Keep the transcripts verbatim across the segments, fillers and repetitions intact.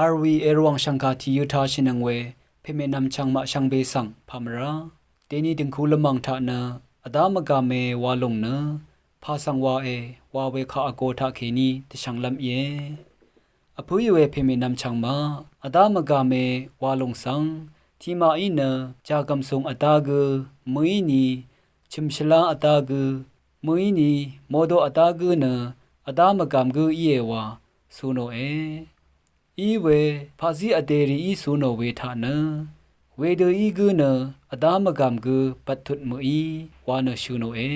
Arwi erwàng shv̀ngkà tìyø tāshìnøng we pèmènvm chv̀ngmaq shvngbe svng pàmvrá. Dèni dø̀ngku lvmàng taq nø vdá mvgàme wa lùng nø pà svng wae wa we kaq vgo taqkèní dvshvnglv́m íe. Vpǿì we pèmènvm chv̀ngmaq vdá mvgàme wa lùng svng tiqmaqí nø jàgv̀msùng vdá gǿ mø̀íni, chø̀mshvlá vdá gǿ mø̀íni, modo vdá gǿ nø vdá mvgàm gǿ íe wa su nòe. Iwe paqzí vdè rìí su nò we taq nø wedø í gǿ nø vdá mvgàm gǿ bvttut mø̀í wa nø shø̀ nòe.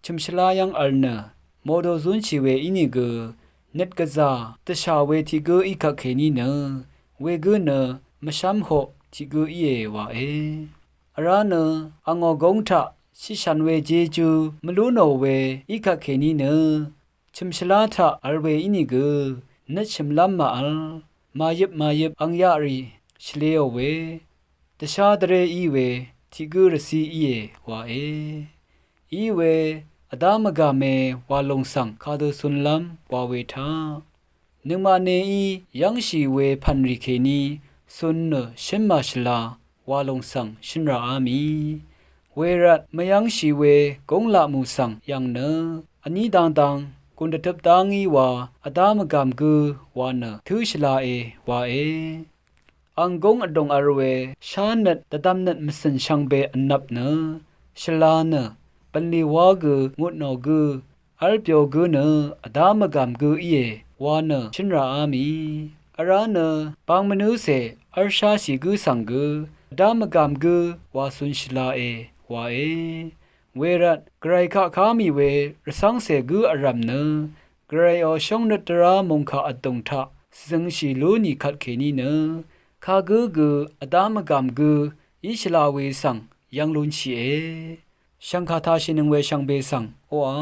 Chø̀mshvlá yv́ng vl nø modo zúnshì we ínìgø nøt gvzà dvshà we tiq gǿ í kvtkèní nø wegǿ nø mvshv́mhoq tiq gǿ íe wae. Vrá nø angò góng taq shitshv̀n we jejú mvlú nò we í kvtkèní nø chø̀mshvlá taq vl we ínìgø nøt shø̀mlv́m màvl, màyøp màyøp ang yaqrì shvleò we dvshá dvré í we tiq gǿ rvcí íe wae. Iwe vdá mvgàme wa lùng svng kadø cunlv́m wa we taq nøngmaq neí yv́ngshì we pv̀n rì kèní cun nø shǿn màshvla wa lùng svng shøn ràá mì. Wervt mvyv́ngshì we gúng laq mù svng yv̀ng nø vní dangdang gùn dvtøp dá ngí wa vdá mvgàm gǿ wa nø tǿ shvlae wae. Ang gúng vdùng vl we shánøt dvdvmnøt mvcø̀n shvngbe vnvp nø shvla nø bv̀nlì wá gø ngutnò gǿ v́l byo gǿ nø vdá mvgàm gǿ íe wa nø shǿn ràá mì. Vrá nø bang mvnǿcè v́lsháshì gǿ svng gø vdá mvgàm gǿ wa cun shvlae wae. Wervt gvray kaq ká mì we rvcv́ngcè gǿ vrv̀m nø gvrayò shóngnøt dvrá mòngkà vdùng taq cvzøngshì lú nì kvtkèní nø kagǿ gø vdá mvgàm gǿ í shvla we svng yv́ng lúnshìe. Shv̀ngkà tāshìnøng we shvngbe svng oqà